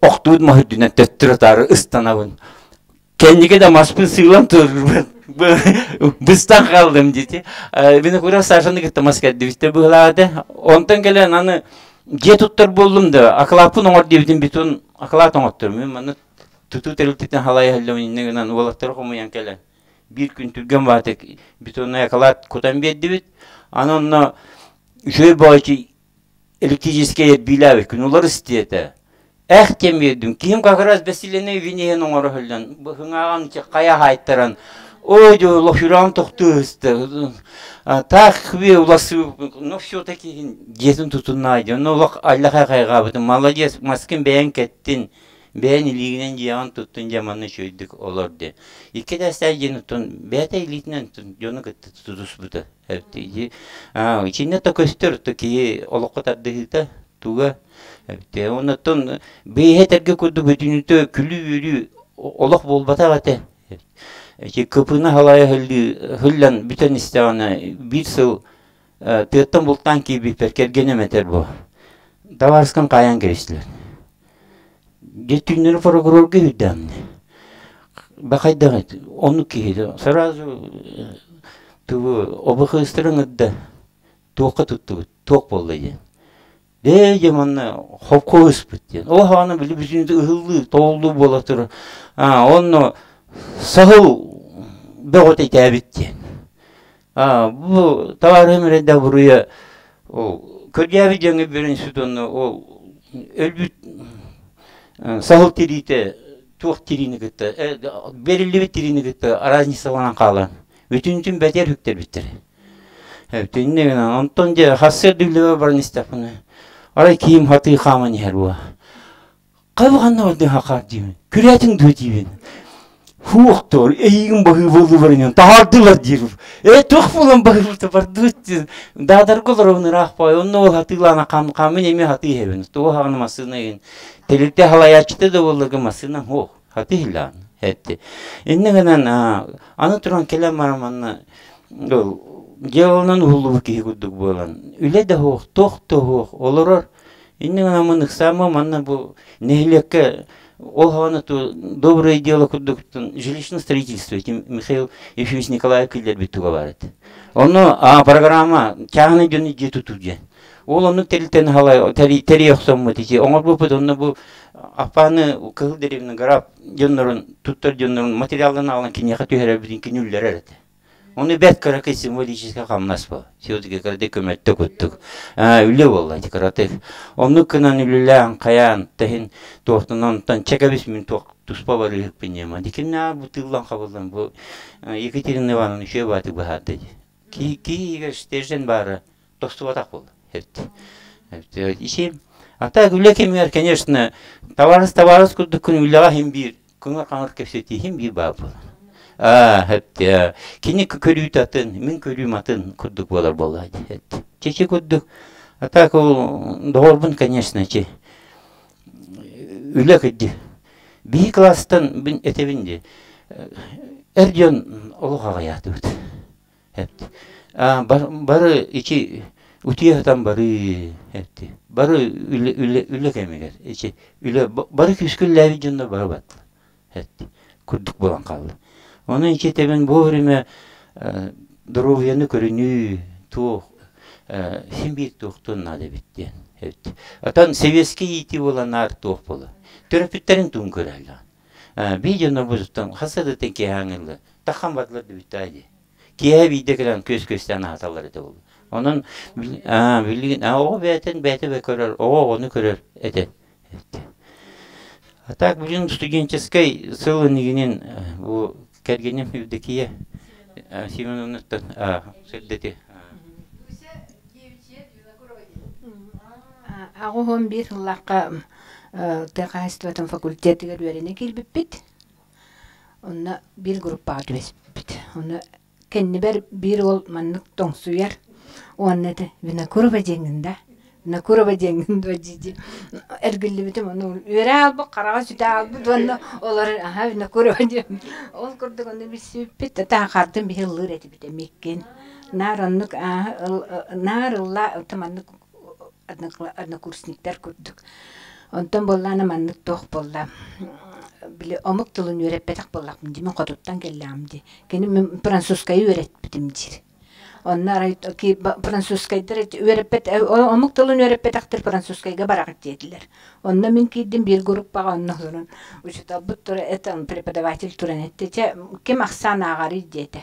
охтуут мас үрдүнэн төттөрү таары ыстанабын кэнники да маспын сыылан турбун быстан хааллым диэти Винокуров Сашаны кытта мас кэрдибиттэр быһылаата онтон кэлэн аны дьиэ туттар буоллум да акылааппын оҥор диэбитим бетон акылаат оҥотторум мин манна тутуу тэрилтэтин халайа иһэллэм иннэ гынан уолаттары хомуйан кэлэн биир күн түргэн баатык бетоннай акылаат кутан биэрдибит аны онно үчүгэй баҕайы электрическэй эрбиилээбит күн уларыс диэтэ. Эх диэн биэрдим. Киһим как раз бэсилэнэ үбүн иһэн оҥоро сылдьан, быһыҥааҕын хайа хаайтаран, ой дьэ лохюраан тохтуу сыста. Так би уласы, но все-таки дьиэтин тутуннаа дьон олох аллаха хайҕаабытым. Молодец, маскын бэйэҥ кэттин. Бэйэн илиигинэн дьиэҕин туттун дьэ манна үчүгэйдик олор диэн. Икки этээстээх дьиэни туттун, бэйэтэ илиитинэн дьону кытта тутуспута. Итиннэ да көстөр киһи олоххо тардыһыыта туга Оннуттан бэйэһэ этэргэ курдук бүтүннүүтэ күлүү-үөрүү олох буолбатах этэ. Ити кыпыны халайа хыллан бүтэн истэҕинэ биир сыл тыаттан бултаан киирбиппэр кэргэним этэр бу. Табаарыскын хаайан кэбистилэр. Дьэ түүннэри прокурорга үрдээмни. Бахайдах оннук киһи сразу тугу обухыыстарын ыдда туохха туттубут туох буолла диэн. Ээ дьэ манна хопко ыспыт диэн. Ол хаана били бүтүн ыһыллыы, тоҕуллуу буола турар. Аа онно саһыл бөҕөтө итээбит диэн. Аа бу табаарыһым эрэйдээх буруйа ол көрдөөбүт дьоҥҥо биэрэн сүт онно ол өлбүт саһыл тириитэ туох тириини кытта бэриллибит тириини кытта разницаланан хаалан бүтүнтүн бэтэр үктэрбиттэр. Инньэ гынан, онтон дьэ сарсыарда үлэбэр баран истэхпинэ, арай киһим хатыы хааман иһэр буо. Хайа ханна бардыҥ хахаар диибин. Күрээтиҥ дуо диибин. Хуохтор, эйигин баһыы буолуу баран таһаардылар диир. Ээ туох буолан баһыыбыта бардыбыт диэн. Даадарга олоробун ыраах баай, онно ол хатыылаана хам хаммын эмиэ хатыы иһэбин. Туох хаҕына массыына иһин. Тэрилтэ халайааччыта да буолларга массыына суох. Хатыы иһиллэҕин. Этти. Инньэ гынан аны туран кэлэн баран манна дьыаланан уһуллубут киһи курдук буолан үлэ да суох, туох да суох олорор. Инньэ гынан ыксаама манна бу нэһилиэккэ ол хаҕана доброе дело курдук жилищное строительство этим Михаил Ефимович Николаев киллэрбит туга баар этэ. Онно программа чааһынай дьону дьиэ тутуу диэн. Ол оннук тэрилтэни халай тэрийэ охсоммут ити оҥорбуппут онно бу аппааны Кыһыл Дэриэбинэ гарап дьоннорун туттар дьоннорун материалларын аҕалан киниэхэ түһэрэрбитин кини үллэрэр этэ. Ону бэрт кыракый символическай хамнас бу. Все-таки кырдык көмөттө куттук. Үлэ буолла ити кыратык. Оннук гынан үлэлээн, хайаан, тэһин туохтан онтон чэкэбис мин туох туспа барыыһыкпын диэм. Дикиннээ бу тыыллан хабыллан бу Екатерина Ивановна үчүгэй баатык быһаарда дии. Киһи стержень баара тостубатах буолла. Иши А так үлэ кэмигэр, конечно, табаарыс табаарыс курдук күн үлэҕэ иһин биир кыҥыр-хаҥыр кэпсэтииһин биир баар буолар. Аа, кини көрүүтэ атын, мин көрүүм атын курдук буолар буолла. Чечи курдук. А так ол доҕорбун, конечно, чи үлэ кырдьы. Биһи класстан мин этэбин дии, эр дьон олох аҕыйаатыбыт. Бары ити утуйа сытан бары бары үлэ үлэ үлэ кэмигэр ити үлэ бары күүскүллээбит дьоннор бары баттылар курдук буолан хаалла. Онон ити этэбин вовремя доруобуйаны көрүнүү туох син биир туохтуон наада эбит диэн. Отон сэбиэскэй иитии буолан наар туох буолар. Төрөппүттэрин туун көрөллөр. Биир дьоннорбутуттан хас да киэһээҥҥи тахан бардылар дебиттаа дии. Киэһэ биирдэ кэлэн күөс күөстээн аһаталлар этэ буолла. Онон билигин оҕо бэйэтин бэйэтэ бэ көрөр, оҕо оҕону көрөр этэ. А так билин студенческий сыл инигинин бу кэргэним Евдокия Семеновнаттан сирдэти. Аҕыс биир сыллаахха тыа хаһаайыстыбатын факультетыгар үөрэнэ киирбиппит. Онно биир группаҕа түбэспиппит. Онно кэннибэр биир уол маннык тоҥсуйар уонна этэ Винокурова диэҥҥин да Винокурова диэҥҥин дуо дии-дии эргиллибитим ону үөрэ хаалбыт хараҕа сүтэ хаалбыт уонна олор аһа Винокурова диэн ол курдук ону билсибиппит таахаартын биһи ыллыыр этибит эмиэккин наар оннук наар ыллаа маннык однокурсниктар курдук. Онтон буоллаана маннык туох буолла били омук тылын үөрэппэтэх буоллахпын дии мин хотуттан кэллэҕим дии. Кини мин французскайы үөрэппитим диир. Онно арай французскайдар үөрэппэт омук тылын үөрэппэтэхтэр французскайга бараҕыт диэтилэр. Онно мин киирдим биир группаҕа онно олорон учууталбыт тура это преподаватель туран эттэ чэ ким ахсаан ааҕарый диэтэ.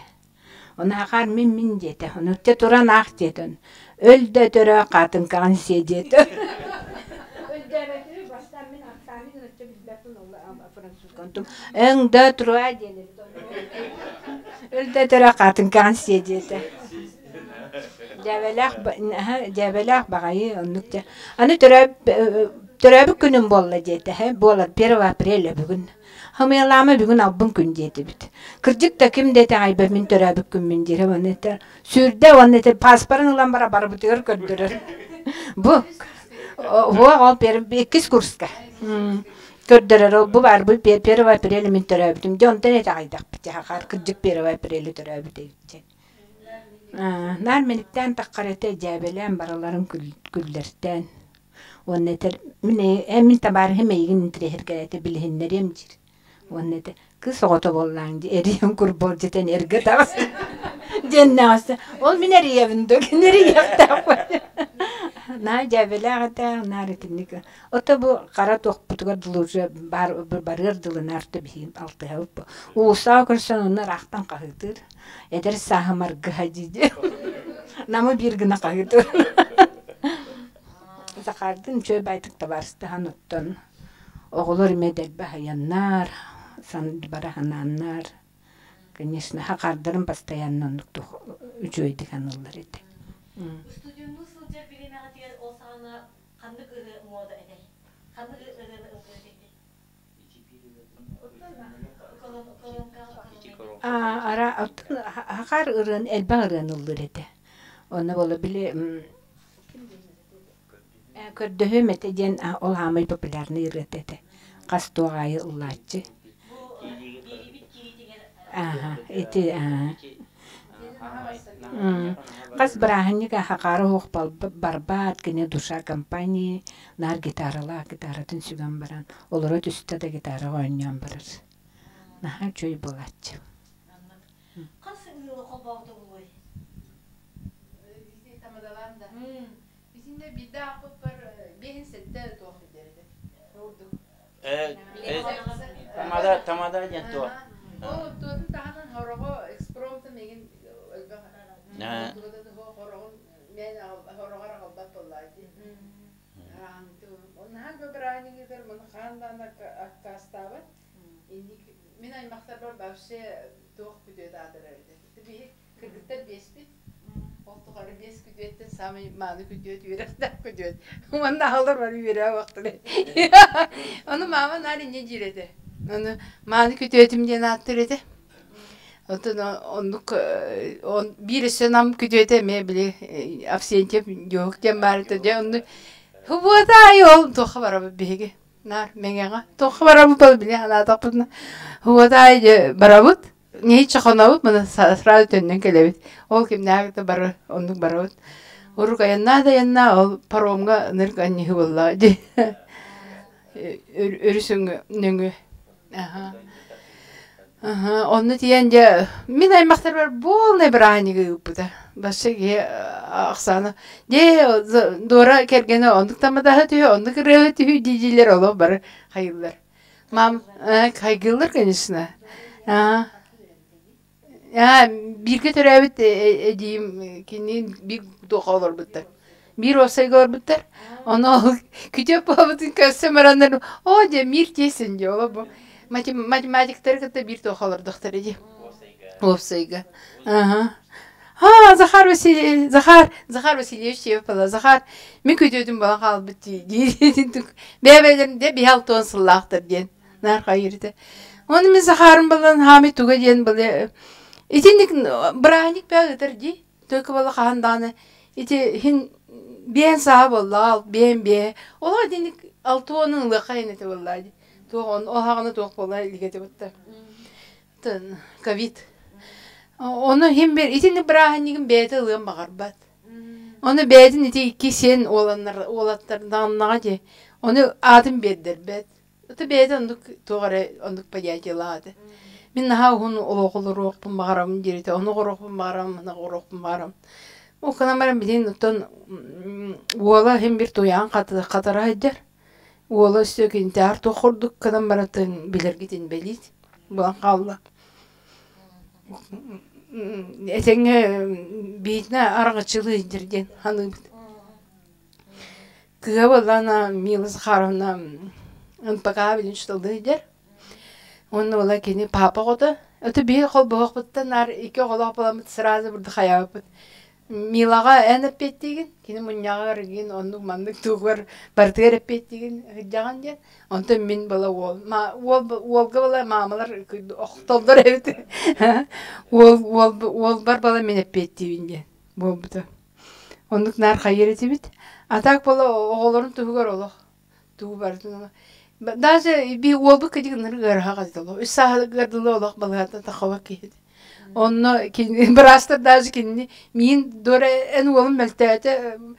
Онуоха мин мин диэтэ, онуття туран аах диэтэ, өл да өтөрөө хаатыҥкаҕын сиэ диэтэ. Өлдөөбөтү бастаан мин ахсаанын өттө билбэппин ол французскантум өҥ да труа диэн эбит өл да өтөрөө хаатыҥкаҕын сиэ диэтэ. Дьээбэлээх дьээбэлээх баҕайы оннук дьэ. Аны төрөөбүт күнүм буолла диэтэ, буолар 1 апреля бүгүн. Хамыйалаама бүгүн албын күн диэтибит. Кырдьык да ким да итэҕэйбэт мин төрөөбүт күммүн диирэ уонна этэр сүүрдэ уонна этэр пааспарын ылан бара барыбытыгар көрдөрөр. Бу уох ол иккис курска. Көрдөрөр ол бу баар бу первого апреля мин төрөөбүтүм. Дьэ онтон итэҕэйдэхпит хахаар кырдьык первого апреля төрөөбүт эбит. Наар мэниктээн таххар этэ дьээбэлээн барыларын күллэртээн. Уонна этэр мин эн мин табаарыһым эйигин интириэһиргээтэ билиһиннэриэм диир. Уонна этэ кыыс оҕото буоллааҥ дии эриэн курбалдьытан эргэ таҕыс диэннэҕэстэ ол мин эрийэбин да кини эрийиэхтээх Наа дьээбэлээх этэ наар итинник ото бу хара туохпутугар дылы уже бар барыар дылы наар биһиги алтыһабыт бу уулуссаҕа көрсөн онно ыраахтан хаһыытыыр эдэр сааһым аргыһа дии намы биир гына хаһыытыыр Захардын үчүгэй байтык табаарыстаһан оттон Оҕолор эмиэ дэлби аһыйаннар, бара санааннар, конечно, хахаардарын постоянно оннук үчүгэйдик аныыллар этэ. Устудьуоннуу сылдьар бириэмэҕитигэр ол саҕана ханнык ырыа муода этэй? Ханнык ырыаны ыллыыр этигит? Ара хахаар ырыан элбэх ырыаны ыллыыр этэ. Онно буола били Көрдөһүөм этэ диэн ол аамай популярнай ырыата этэ. Хас туох аайы ыллааччы. Ааһа, ити аа. Хас бырааһынньык хахаары оһох барбаат, кини душа компании наар гитаралаах гитаратын сүгэн баран, олоро түстэ да гитараҕа оонньоон барар. Наһаа үчүгэй буолааччы. Хас ыалы холбообута буолуой? Тамадалаан да. Итиннэ биирдэ аахпыппар биэһин сэттэ туох диэбитэ. Ордук. Тамада, тамада диэн туох? Ол туотун таһынан хороҕо экспромтом эгин элбэх хороҕун мен хороҕор аҕалбат буоллаа дии. Наһаа бырааһынньыгытар маны хаан даҕаны аккаастаабат. Инник мин аймахтарбар вообще туох күтүөт аатырар этэ. Биһи кыргыттар биэспит. Ол тухары биэс күтүөттэн саамай мааны күтүөт үөрэхтээх күтүөт. Уонна аҕалар бары үөрээ уохтара. Ону маама наар инньэ диир этэ. Ону мааны күтүөтүм диэн ааттыыр этэ. Онтон оннук биир өссө нам күтүөтэ эмиэ били Авсентьев Дьуһук диэн баар этэ. Дьэ онну Хубуота аайы ол туохха барабыт биһиги. Наар Мэҥэҕэ. Туохха барабыт ол били санаатахпытына. Хубуота аайы дьэ барабыт. Нэһииччэ хонобут, маны сразу төннөн кэлэбит. Ол кимнээх да бары оннук барабыт. Урук айаннаа да айаннаа, ол паромҥа ынырык анньыһыы буоллаҕа дии. Өрүс нөҥүө. Аха. Аха, онно тиийэн дьэ, мин аймахтарбар полный бырааһынньыгы ыыппыта. Башы киһи ахсаана. Дьэ, Дора кэргэнэ оннук тамадаһа түһү, оннук ырыаһа түһү дии-диилэр олох бары хайыыллар. Мам, хайгыыллар, конечно. Аа, бииргэ төрөөбүт эдьиийим кини биир туохха олорбуттар. Биир уопсайга олорбуттар. Ону ол күтүөп буолбутун көрсөн бараннар, оо дьэ, мир тиэсин дии, оло бу. Математиктары кытта биир туохха олордохтор дии. Уопсайга. Аха. А, Захар Васильевич, Захар, Захар Васильевич Чеппала, Захар, мин күтүөтүм буолан хаалбыт дии, диир. Бэйэ-бэйэлэрин дэ биһи алтыан сыллаахтар диэн наар хайыырыта. Оны мин Захарым балан хаамый туга диэн былы итинник бырааһынньык бээ ыытар дии. Только бала хаһан даҕаны ити хин биэн сааһа буоллаҕа, биэн биэ. Олох итинник алтуонун ылыахха ини буоллаа дии. Туох он ол хаҕына туох буолла илигэтэ бутта. Ковид. Ону иһин бир итини бырааһынньыгын бэйэтэ ылыан баҕарбат. Ону бэйэтин ити икки сиэн уоланнар уолаттардаҕыннаҕа дии. Ону аатын биэрдэрбэт. Ото бэйэтэ оннук туох эрэ оннук понятиелаах этэ. Мин наһаа уһун олох олоруохпун баҕарабын диир этэ. Ону оҥоруохпун баҕарабын, маны оҥоруохпун баҕарабын. Ол гынан баран билигин оттон уола иһин бир туйаҕын хатара сылдьар. Уола өссө кинитээҕэр туох курдук гынан барытын билэргит инбэлиит буолан хаалла. Этэҥҥэ биитинэ араҥаччылыы илдьэр диэн саныыбыт. Кыыһа буоллаҕына Мила Захаровна НПК билин учууталлыы сылдьар. Уонна буола кини папа оҕото. Это биһи холбоһуохпуттан наар икки оҕолоох буоламмыт сразу бурдук хайаабыппыт. Милаҕа эн эппиэттиигин, кини мунньаҕар игин оннук-маннык тугугар барытыгар эппиэттиигин сылдьаҕын диэн. Онтон мин была уол, уол уолга была маамалар охтоллор эбит. Уол уол уолбар была мин эппиэттиибин диэн буолбута. Оннук наар хайыыр этибит. А так была оҕолорун туһугар олох тугу барытын. Даже би уолбут кыдьыгыннар ыарыһах этэ Үс сааһыгар дылы олох балыһата тахова киһи. Онно кини быраастар даже кинини миин дуора эн уолум мөлтөөтө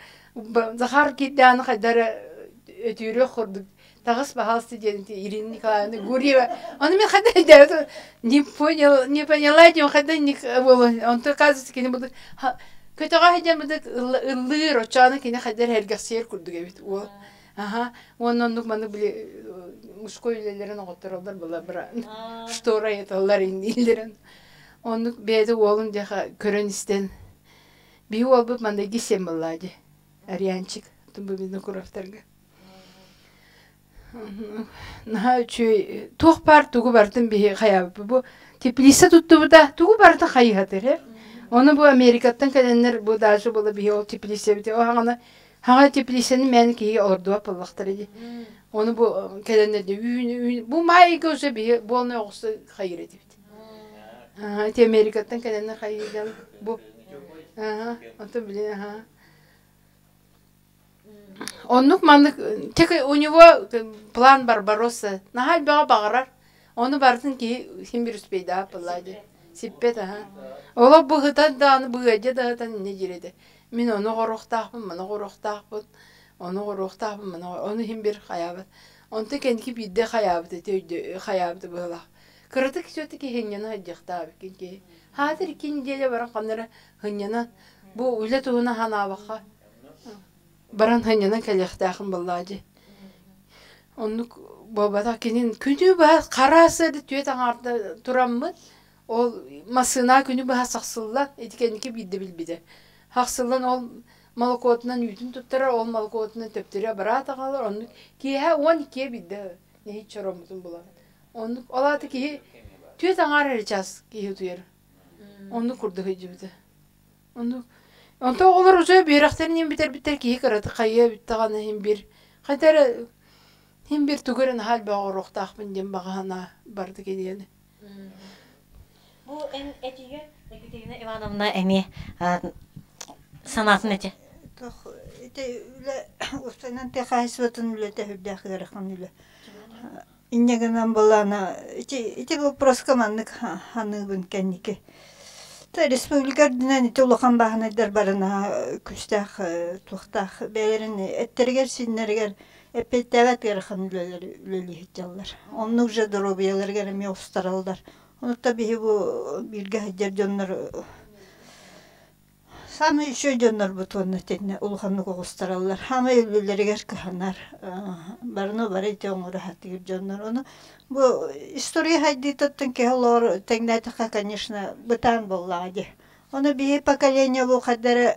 Захар киирдэҕинэ хайда эрэ өтүүрүөх курдук таҕыс баһаалыста диэн Ирина Николаевна Гурьева ону мин хайда өйдөөбөтүм не понял не поняла диэн хайда буолуон онтон оказывается кини бу көтөҕө сылдьан бу ыллыыр оччоҕуна кини хайда эрэ эргэхсийэр курдук эбит уол аха уонна оннук маннык били мужской үлэлэрин оҕоттороллор была бра штора эталлар иннииллэрин оннук бэйэтэ уолун диэхэ көрөн истэн биһи уолбут манныгы сиэн буоллаа дии Арианчик бу Винокуровтарга Наһаа үчүгэй туох баар тугу барытын биһи хайаабыппыт. Бу теплица туттубута тугу барытын хайыһатыр э. Ону бу Америкаттан кэлэннэр бу даже була биһи ол теплицэбит о хаҥана хаҥа теплицаны мээн киһи олордубат буоллахтара дии. Ону бу кэлэннэр үүн үүн бу маайга уже биһи буолнай оҕусу хайыр этибит. Ити Америкаттан кэлэннэр хайыылар бу. Онтон били аха Оннук маннык тек у него план Барбаросса наһаа элбэҕи баҕарар. Ону барытын киһи син бир успейдаах буоллаа дии. Сиппэт аһа. Олох быһытан даҕаны быадьа да ыһытан инньэ диир этэ. Мин ону оҕоруохтаахпын, маны оҕоруохтаахпын, ону оҕоруохтаахпын, маны ону иһин бир хайаабат. Онтон кэнники биирдэ хайаабыт этэ өйдө хайаабыта быһыылаах. Кыратык все-таки сынньана сылдьыахтаабыккын киһи. Хаатыр икки неделя баран ханна эрэ сынньанан бу үлэ туһунан санаабакка баран сынньанан кэлиэхтээхин буоллаа дии. Оннук буолбатах кинин күнү быһа хара сыады түөт аҥаарда тураммыт ол массыына күнү быһа сахсыллан ити кэнники биирдэ билбитэ. Хахсыллан ол молокуотунан үүтүн туттарар, ол молокуотунан төптөрү абыраат аҕалар, оннук киэһэ 12-гэ биирдэ нэһииччэ ороммутун булан. Оннук ол аата киһи түөт аҥаар эрэ час киһи утуйар. Оннук курдук өйдүүбүтэ. Оннук. Онтон оҕолор уже үөрэхтэрин иһин бүтэрбиттэр киһи кырата хайыа бүттэҕинэ иһин бир хайда эрэ иһин бир тугу эрэ наһаа элбэх оҥоруохтаахпын диэн баҕа санаа барда кинигэни. Бу эн этигэ Екатерина Ивановна эмиэ санаатын этэ. Тох ити үлэ уопсайынан тыа хаһаайыстыбатын үлэтэ сүрдээх ыарахан үлэ. Инньэ гынан былаана ити ити вопроска маннык ханыыбын кэнники. Та республика үрдүнэн ити улахан бааһынайдар барына күүстээх туохтаах бэйэлэрин эттэригэр-сииннэригэр эппиэттээбэт ыарахан үлэлэри үлэлии сылдьаллар. Оннук же доруобуйаларыгар эмиэ устараллар. Онуттан биһи бу бииргэ сылдьар дьоннор Саамай үчүгэй дьоннорбут уонна итиннэ улаханнык оҕустараллар. Саамай өлүүлэригэр кыһанар, барыны бары ити оҥоро сатыыр дьоннор. Ону бу история хайдыытыттан киһи олоор тэҥнээтэххэ, конечно, бытаан буоллаҕа дии. Ону биһи поколение бу хайдары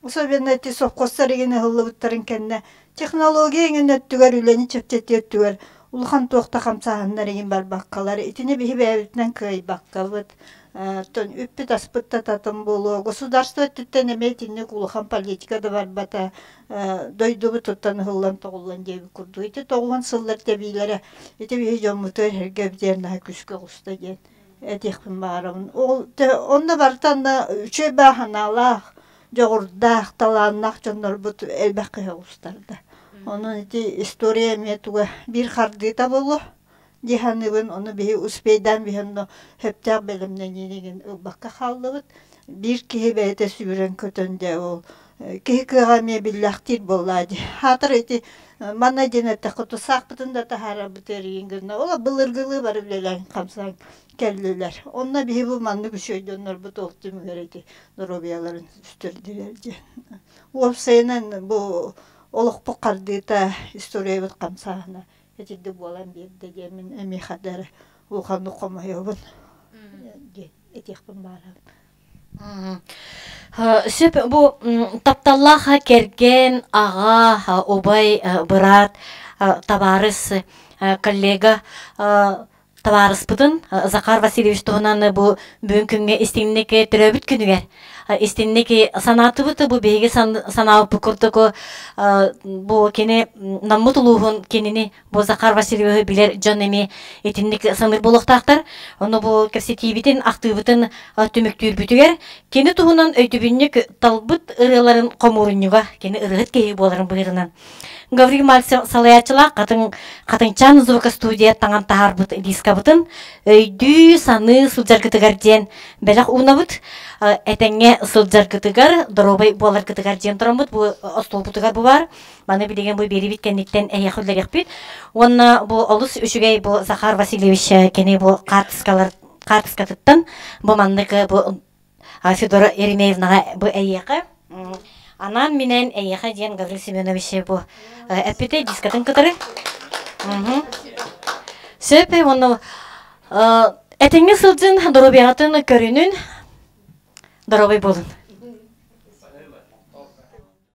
особенно ити совхозтар игин ыһыллыбыттарын кэннэ технология иҥин өттүгэр үлэни чэпчэтии өттүгэр улахан туох да хамсааһыннар игин барбаккалар итини биһи бэйэбитинэн кыайбаккабыт Оттон үппүт-аспыт да татым буолуо. Государство өттүттэн эмиэ итинник улахан политика да барбата. Дойдубут туттан ыһыллан-тоҕуллан диэбит курдук. Ити тоҕуһун сыллар тэбиилэрэ ити биһи дьоммутугар эргэ наһаа күүскэ оҕуста диэн этиэхпин баҕарабын. Ол онно барыта онно үчүгэй баа санаалаах, дьоҕурдаах, талааннаах дьоннорбут элбэх киһи оҕустарда. Онон ити история эмиэ туга биир хардыыта буолуо. Дии саныыбын, ону биһи успейдаан биһи онно сөптөөх бэлэмнэниини ылбакка хааллыбыт. Биир киһи бэйэтэ сүүрэн-көтөн дьэ ол киһи кыаҕа эмиэ биллэхтиир буоллаа дии. Хаатыр ити манна диэн эттэххэ тусаахпытын да таһаарарбыт эрийин гынна. Ол былыргылыы бары үлэлээн хамсаан кэллилэр. Онно биһи бу маннык үчүгэй дьоннорбут ол түмүгэр ити доруобуйаларын үстэрдилэр диэн. Уопсайынан бу олохпут хардыыта, историябыт хамсааһына итирдик буолан биэрдэ диэммин эмиэ хадары улаханнык хомойобун диэн этиэхпин баҕарабын. Сөп бу тапталлаах кэргэн, аҕа, убай, быраат, табаарыс, коллега табаарыспытын Захар Васильевич туһунан бу бүгүн күҥҥэ истиҥник төрөөбүт күнүгэр истиҥник санаатыбыт бу биһиги санаабыппыт курдук бу кини Наммыт улууһун кинини бу Захар Васильевиһы билэр дьон эмиэ итинник саныыр буолуохтаахтар. Ону бу кэпсэтиибитин, ахтыыбытын түмүктүүрбүтүгэр кини туһунан өйдөбүнньүк талбыт ырыаларын хомуурунньуга кини ырыаһыт киһи буоларын быһыытынан. Гаврил Мальцев салайааччылаах Хатыҥ Хатыҥчаан звукостудия таҥан таһаарбыт дискабытын өйдүү саныы сылдьаргытыгар диэн бэлэх уунабыт. Этэҥҥэ сылдьаргытыгар, доруобай буоларгытыгар диэн тураммыт бу остуолбутугар бу баар. Маны билигин бу биэрибит кэнниттэн эһиэхэ үллэриэхпит. Уонна бу олус үчүгэй бу Захар Васильевич кини бу хаартыскалар хаартыскатыттан бу маннык бу Федора Еремеевнаҕа бу эйиэхэ анаан минээн эйиэхэ диэн Гаврил Семенович бу эппитэ дискатын кытары. Сөп уонна этэҥҥэ сылдьын доруобуйаҕытын көрүнүн доруобай буолун.